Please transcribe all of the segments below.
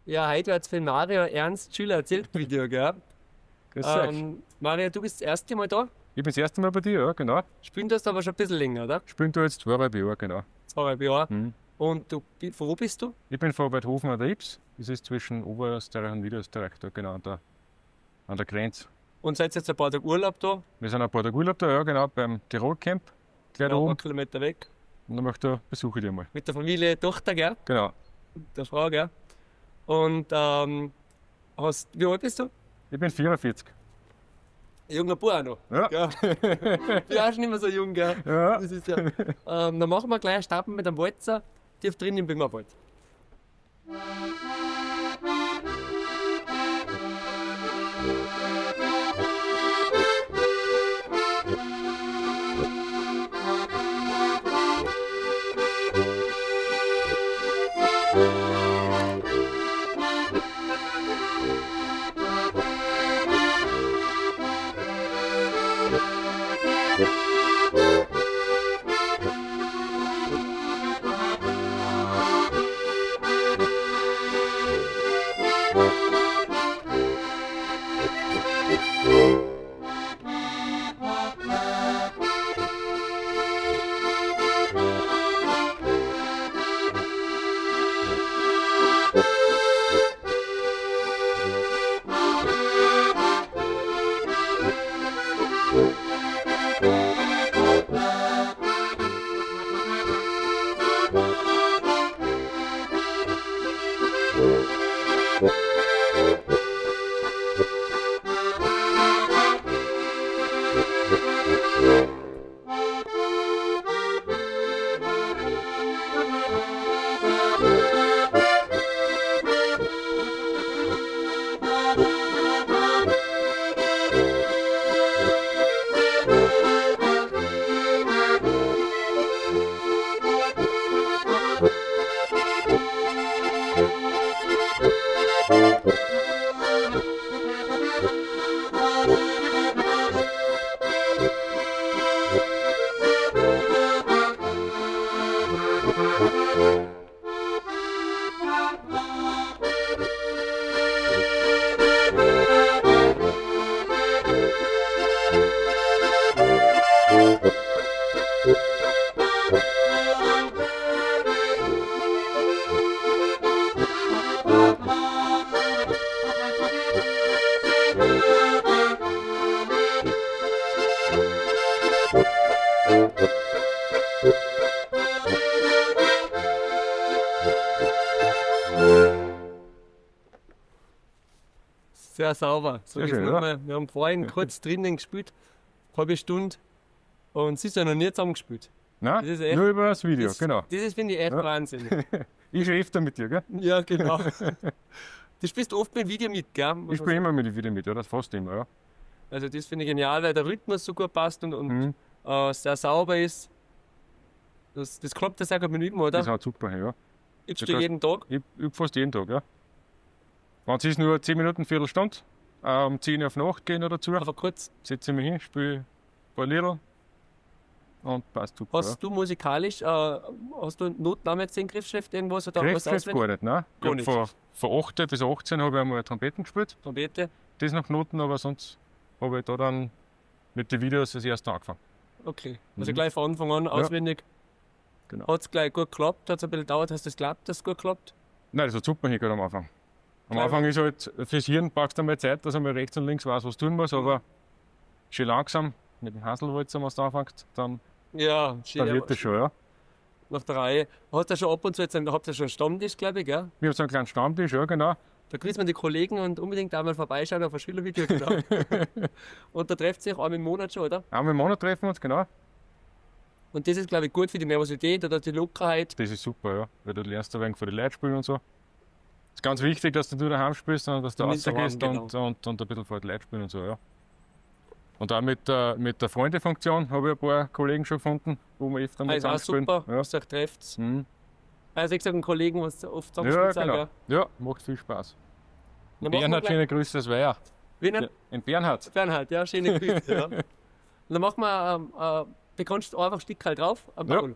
Ja, heute wird's für Mario Ernst Schüler erzählt Video, gell? Grüß euch. Mario, du bist das erste Mal da. Ich bin das erste Mal bei dir, ja, genau. Spielen tust du aber schon ein bisschen länger, oder? Spielen du jetzt 2,5 Jahre, genau. 2,5 Jahre. Mhm. Und du, von wo bist du? Ich bin von Waidhofen an der Ybbs. Das ist zwischen Oberösterreich und Niederösterreich, da genau an der Grenze. Und seid jetzt ein paar Tage Urlaub da? Wir sind ein paar Tage Urlaub da, ja, genau, beim Tirol Camp. Gleich da Ja, ein paar oben. Kilometer weg. Und dann möchte ich besuche ich dich mal. Mit der Familie, Tochter, gell? Genau. Der Frau, gell? Und wie alt bist du? Ich bin 44. Junger Bub auch noch. Ja. Ja. Ich bin auch schon immer so jung, gell? Ja. Das ist ja. Dann machen wir gleich einen Starten mit einem Walzer, tief drin im Böhmerwald. Sehr sauber. So Sehr geht's schön, noch oder? mal. Wir haben vorhin kurz drinnen gespielt, halbe Stunde. Und es ist ja noch nie zusammengespielt. Nein, Das ist echt- nur über das Video, Das, genau. Das ist, finde ich, echt Ja. Wahnsinn. Ich schon öfter mit dir, gell? Ja, genau. Du spielst oft mit Video mit, gell? Ich spiele immer mit dem Video mit, oder? Fast immer, ja. Also das finde ich genial, weil der Rhythmus so gut passt und Mhm. sehr sauber ist. Das klappt ja sehr gut mit dem Üben, oder? Das hat super, ja. Übst Du du kannst- jeden Tag? Ich übe fast jeden Tag, ja. Wenn es ist nur 10 Minuten, Viertelstunde, um 10 Uhr auf Nacht gehen oder dazu, Einfach kurz. setze ich mich hin, spiele ein paar Lieder und passt super. Hast du musikalisch, hast du Noten gesehen, Griffschrift, irgendwas oder ja. was Griffschrift auswendig? gar nicht, nein. Ich Gar hab nicht. Von 8 bis 18 habe ich einmal Trompeten gespielt, Trompete? das nach Noten, aber sonst habe ich da dann mit den Videos das erste angefangen. Okay. Also Mhm. gleich von Anfang an auswendig. Genau. Hat es gleich gut geklappt? Hat es ein bisschen gedauert? Hast du das geglaubt, dass es gut klappt? Nein, das hat super hingehört am Anfang. Am Klar. Anfang ist halt, fürs Hirn brauchst du einmal Zeit, dass einmal rechts und links weiß, was tun muss, aber schön langsam mit dem Haselwalzer, wenn du anfängst, dann, Ja, schön. dann wird das schon, ja. Nach der Reihe. Hast du schon ab und zu jetzt einen, habt ihr schon einen Stammtisch, glaube ich, gell? Wir haben so einen kleinen Stammtisch, ja, genau. Da grüßt man die Kollegen und unbedingt einmal vorbeischauen auf ein Schülervideo. Genau. Und da trefft sich einmal im Monat schon, oder? Einmal im Monat treffen wir uns, genau. Und das ist, glaube ich, gut für die Nervosität oder die Lockerheit. Das ist super, ja, weil du lernst ein wenig vor die Leute spielen und so. Ist ganz wichtig, dass du nicht nur daheim spielst, sondern dass du Nicht daheim, rausgehst und ein bisschen vor die Leute spielen und so, ja. Und auch mit der Freunde-Funktion habe ich ein paar Kollegen schon gefunden, wo wir öfter mal Also auch zusammen super, spielen. Ja. dass ihr euch trefft. Mhm. Also ich sage einen Kollegen, was oft zusammen Ja, spielt, auch, genau. gell? Ja, macht viel Spaß. Dann machen wir Bernhard, gleich- schöne Grüße aus Weiher. Wen hat? Ja, in Bernhard. Bernhard, ja, schöne Grüße. Ja. Und dann machen wir, du kannst einfach Stück halt drauf, am Ja. Paul.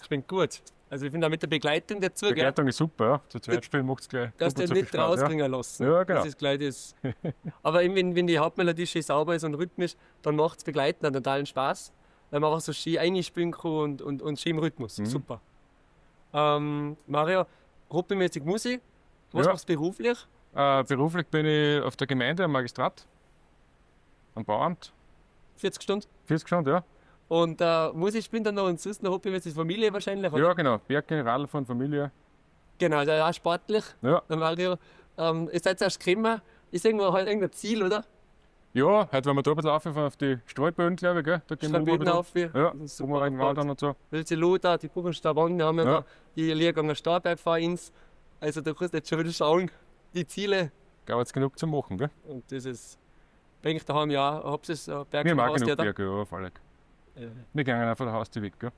Klingt gut. Also ich finde auch mit der Begleitung dazu, gell, Begleitung ist super, ja. Zu zweit spielen macht es gleich dass doppelt du so nicht viel Spaß, ja. rausbringen lassen. Ja, genau. Das ist gleich das. Aber eben, wenn die Hauptmelodie schön sauber ist und rhythmisch, dann macht es Begleiten einen totalen Spaß, weil man einfach so schön einspielen kann und schön im Rhythmus. Mhm. Super. Mario, hobbymäßig Musik, was Ja. machst du beruflich? Beruflich bin ich auf der Gemeinde am Magistrat, am Bauamt. 40 Stunden. 40 Stunden, ja. Und Musik spielen dann noch und sonst noch hobbymäßig Familie wahrscheinlich. Oder? Ja, genau. Berge, Radlfahren, Familie. Genau, also auch sportlich. Ja. Der Mario, ihr seid erst gekommen. Ist irgendwo halt irgendein Ziel, oder? Ja, heute wollen wir da ein bisschen rauffahren auf die Streuböden, glaube ich, gell? Da gehen wir oben ein Streuböden bisschen. auf. Ja, Das ist oben super rein wandern und so. Welche Lothar, die Buchenstein, wir haben ja Ja. da die Lehrgänger Starberg ins. Also da kannst du jetzt schon wieder schauen, die Ziele. Gab jetzt genug zu machen, gell? Und das ist, denke ich, daheim ja, habt ihr es Berg Wir haben auch Haus, genug oder? Berge, ja, auf alle. Ja. Wir gehen einfach der Haustür weg, gell?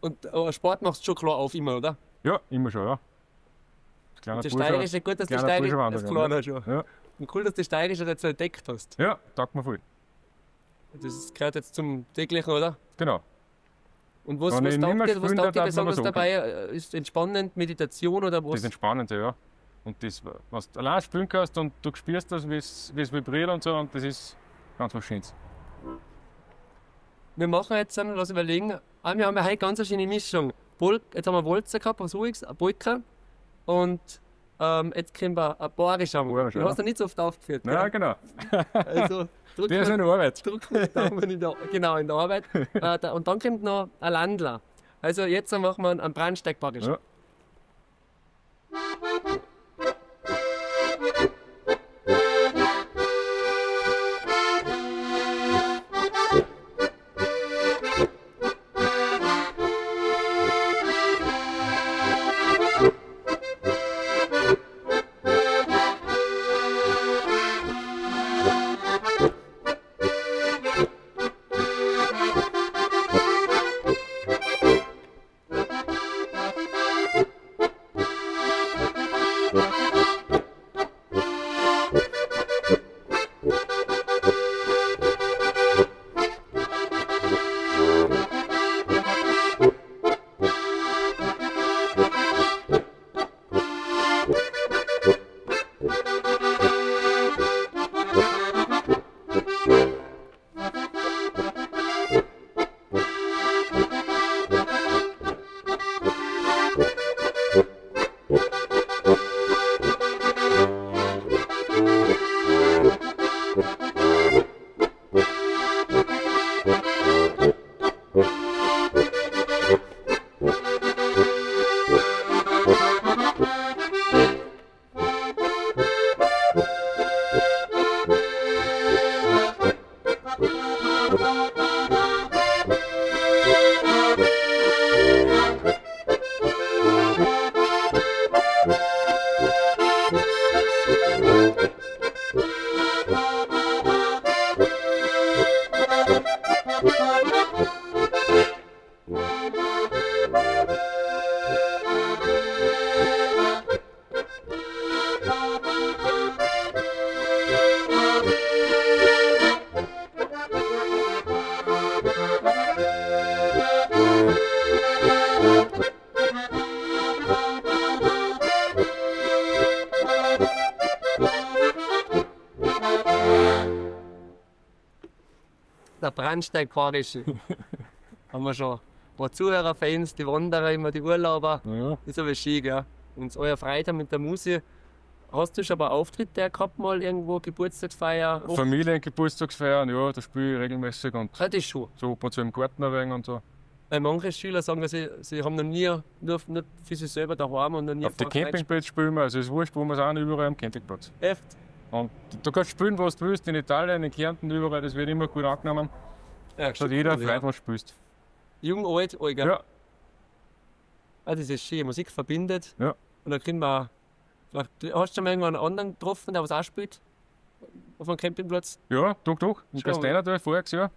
Und Sport machst du schon klar auf immer, oder? Ja, immer schon, ja. Das kleine Und die Bursche- Steirische, gut, dass die kleiner Steirische, Bursche das wandern, Kleiner schon. Ja. Und cool, dass die Steirische das jetzt so entdeckt hast. Ja, taugt mir voll. Das gehört jetzt zum täglichen, oder? Genau. Und was, Wenn was ich taugt nimmer dir, was spielen taugt dir darf, darf man besonders so dabei? Ist entspannend, Meditation oder Das was? Entspannende, ja. Und das, was du allein spielen kannst und du spürst das, wie es vibriert und so, und das ist ganz was Schönes. Wir machen jetzt, lass überlegen, wir haben ja heute ganz eine schöne Mischung. Jetzt haben wir Walzer gehabt, was Ruhiges, eine Polka und jetzt kriegen wir ein Bayerischer. Bayerisch, Du ja. hast ja nicht so oft aufgeführt. Ja, gell? genau. Also, drück Der ist mal, in der Arbeit. drück mal die Daumen in der, genau, in der Arbeit. Und dann kommt noch ein Landler. Also jetzt machen wir einen Brandsteig-Bayerisch. Ja. Ja. Der Brandsteig-Parische. Haben wir schon ein paar Zuhörerfans, die Wanderer, immer die Urlauber. Ja. Ist aber schön, gell? Und euer Freitag mit der Musik. Hast du schon ein paar Auftritte gehabt, mal irgendwo, Geburtstagsfeier? Familiengeburtstagsfeiern, ja, da spiele ich regelmäßig und Ah, das schon. so ab und zu im Garten ein wenig und so. Weil manche Schüler sagen, sie haben noch nie, nur für sich selber daheim und noch nie Auf den vor Leuten Campingplatz spielen wir, also es ist wurscht, wo wir sind, überall am Campingplatz. Echt? Und du kannst spielen, was du willst, in Italien, in Kärnten, überall, das wird immer gut angenommen. Ja, Es hat jeder ja. Freude, was du spielst. Jung, alt, alt, gell? Ja. Ah, das ist schön. Musik verbindet. Ja. Und dann können wir auch, vielleicht, hast du schon mal irgendwann einen anderen getroffen, der was auch spielt? Auf dem Campingplatz? Ja, doch, doch. In Schon. Gasteinertal voriges Jahr.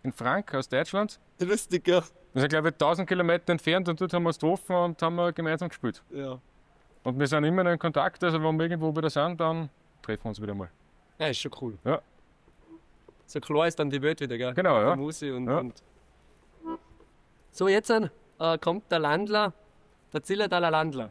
In Frank aus Deutschland. Lustig, ja. Das sind, glaube ich, 1000 Kilometer entfernt und dort haben wir uns getroffen und haben wir gemeinsam gespielt. Ja. Und wir sind immer noch in Kontakt, also wenn wir irgendwo wieder sind, dann treffen wir uns wieder mal. Ja, ist schon cool. Ja. So klar ist dann die Welt wieder, gell? Genau, ja. Die Musik und, Ja. und. So, jetzt kommt der Landler, der Zillertaler Landler.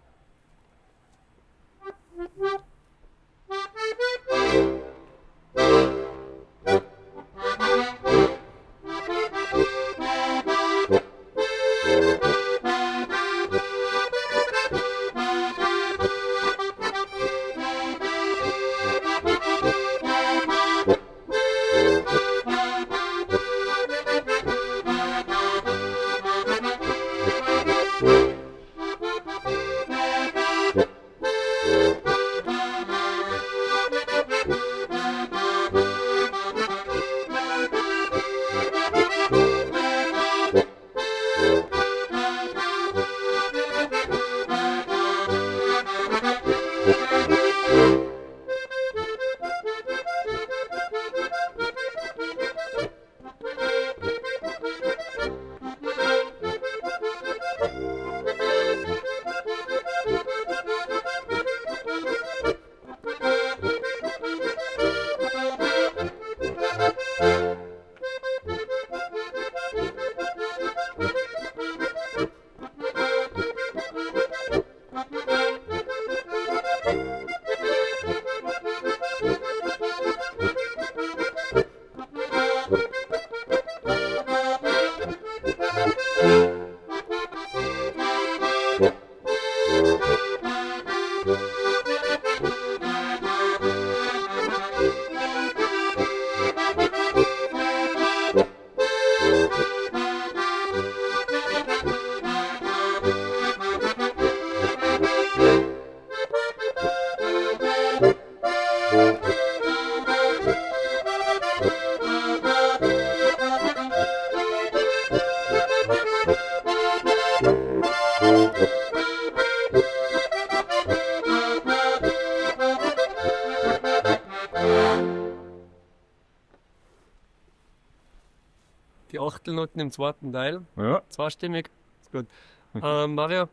Die Achtelnoten im zweiten Teil. Ja. Zweistimmig. Ist gut. Mario,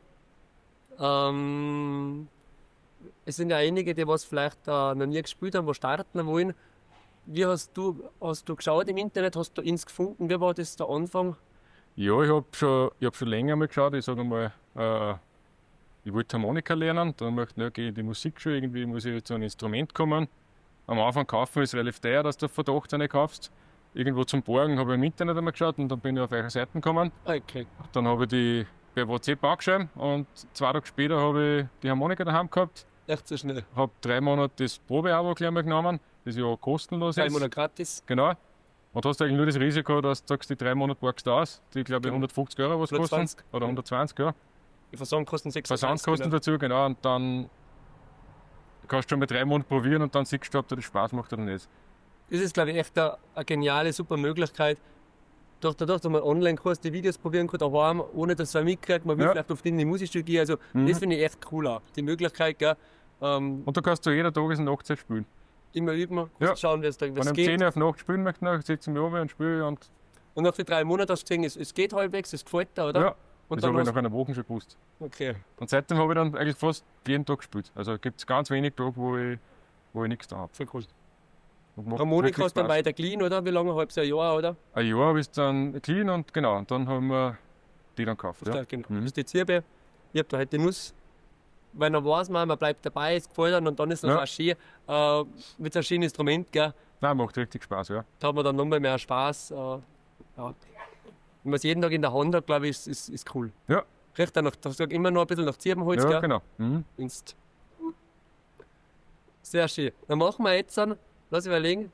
es sind ja einige, die was vielleicht noch nie gespielt haben, die starten wollen. Wie hast du geschaut im Internet? Hast du ins gefunden? Wie war das der Anfang? Ja, ich hab schon länger mal geschaut. Ich sage mal, ich wollte Harmonika lernen. Dann möchte ich, okay, in die Musikschule, irgendwie muss ich zu einem Instrument kommen. Am Anfang kaufen ist relativ teuer, dass du Verdacht eine kaufst. Irgendwo zum Borgen habe ich im Internet einmal geschaut und dann bin ich auf eure Seiten gekommen. Okay. Dann habe ich die per WhatsApp angeschrieben und 2 Tage später habe ich die Harmonika daheim gehabt. Echt so schnell. Hab 3 Monate das Probeabo gleich mal genommen, das ja kostenlos 3 ist. Monate gratis. Genau. Und hast eigentlich nur das Risiko, dass du sagst, die 3 Monate borgst du aus, die glaube ich 150 Euro was kosten. 120. Oder 120, ja. Die Versandkosten 36. Versandkosten genau. dazu, genau. Und dann kannst du schon mit 3 Monaten probieren und dann siehst du, ob dir das Spaß macht oder nicht. Das ist, glaube ich, echt eine geniale, super Möglichkeit. Dadurch, dass man Online-Kurs die Videos probieren kann, daheim, ohne dass man mitkriegt, man will vielleicht auf die Musikschule gehen. Also, das finde ich echt cool auch. Die Möglichkeit, gell? Und da kannst du jeder Tages- und Nachtzeit spielen. Immer üben, Ja. schauen, wie es Wenn ich um geht. 10 Uhr auf Nacht spielen möchte, dann sitze ich mich oben und spiele. Und, Und nach den 3 Monaten hast du gesehen, es geht halbwegs, es gefällt dir, oder? Ja, Und das dann habe ich hast nach einer Woche schon gewusst. Okay. Und seitdem habe ich dann eigentlich fast jeden Tag gespielt. Also gibt es ganz wenig Tage, wo ich nichts da habe. Voll cool. Und macht Harmonika wirklich hast du dann Spaß. weiter clean, oder? Wie lange? Ein halbes Jahr, oder? Ein Jahr habe ich dann clean und genau, und dann haben wir die dann gekauft. Ja. Ja, genau. Das ist die Zirbe. Ich hab da halt die Nuss. Weil dann weiß man, man bleibt dabei, es gefällt einem und dann ist es auch schön, mit so einem schönen Instrument, gell? Nein, macht richtig Spaß, ja. Da hat man dann nochmal mehr Spaß. Ja. Wenn man es jeden Tag in der Hand hat, glaube ich, ist cool. Ja. Riecht dann noch, das sagt immer noch ein bisschen nach Zirbenholz, Ja, gell? genau. Mhm. Inst. Sehr schön. Dann machen wir jetzt dann, lass überlegen,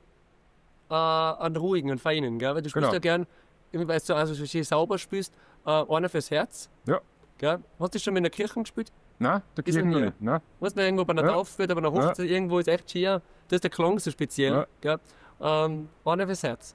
einen ruhigen, einen feinen, gell? Weil du spielst Genau. ja gern, irgendwie, weil du also so schön sauber spielst, einer fürs Herz. Ja. Gell? Hast du schon mal in der Kirche gespielt? Nein, da Ist Kirche noch noch nie. nicht. Nein. Weißt du, irgendwo bei einer Ja. Taufe wird, aber einer Hochzeit irgendwo ist echt schön. Da ist der Klang so speziell. Ja. Gell? Einer fürs Herz.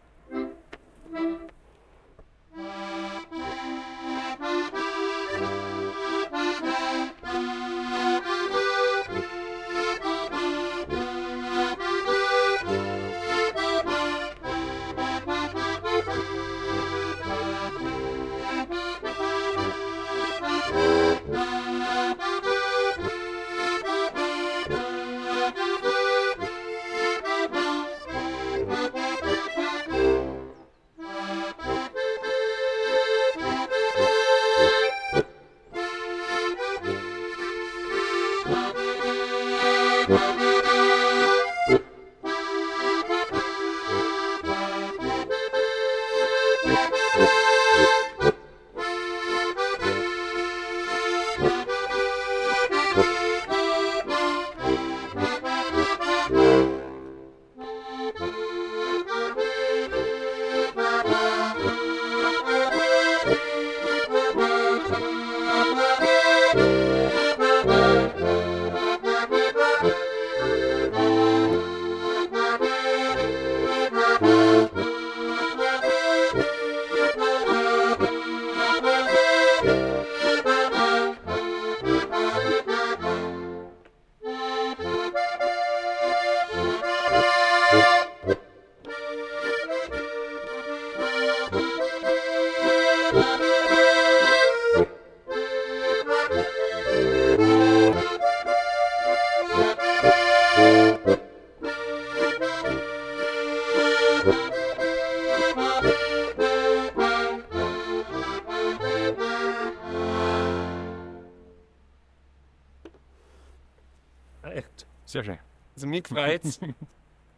Echt. Sehr schön. Also mich freut's.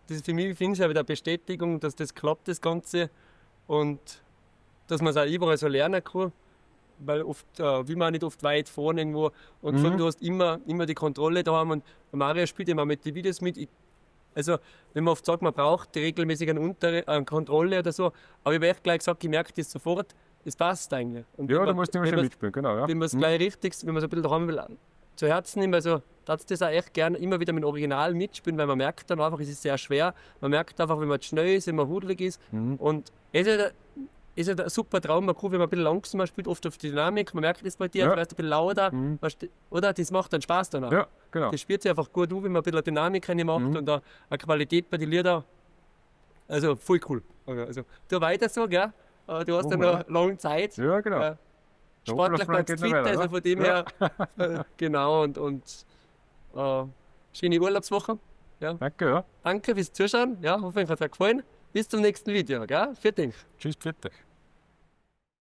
Das ist für mich, finde ich, auch wieder eine Bestätigung, dass das klappt, das Ganze. Und dass man es auch überall so lernen kann. Weil oft will man auch nicht oft weit vorne irgendwo. Und vor allem, du hast immer die Kontrolle daheim. Und Mario spielt immer mit den Videos mit. Also, wenn man oft sagt, man braucht regelmäßig eine Kontrolle oder so. Aber ich habe echt gleich gesagt, ich merke das sofort, es passt eigentlich. Und Ja, wenn da musst du immer wenn schön man's- mitspielen, genau. Ja. Wenn man es gleich richtig, wenn man es ein bisschen daheim will, zu Herzen nimmt, also darfst du das auch echt gerne immer wieder mit dem Original mitspielen, weil man merkt dann einfach, es ist sehr schwer. Man merkt einfach, wenn man schnell ist, wenn man hudelig ist. Und es ist ja ein super Traum, man kann, wenn man ein bisschen langsamer spielt, oft auf die Dynamik, man merkt das bei dir, Ja. du wirst ein bisschen lauter, weißt du, oder? Das macht dann Spaß danach. Ja, genau. Das spielt sich einfach gut an, wenn man ein bisschen Dynamik reinmacht und eine Qualität bei den Liedern. Also voll cool. Also, du weiter so, gell? Du hast ja Machen wir, noch lange Zeit. Ja, genau. Ja. Sportlich Hoppla, bleibst geht noch fit, weiter, also ne? von dem Ja. her, genau, und schöne Urlaubswoche. Ja. Danke, ja. Danke fürs Zuschauen, ja, hoffentlich hat es euch gefallen. Bis zum nächsten Video, gell? Für dich. Tschüss, pfiat euch.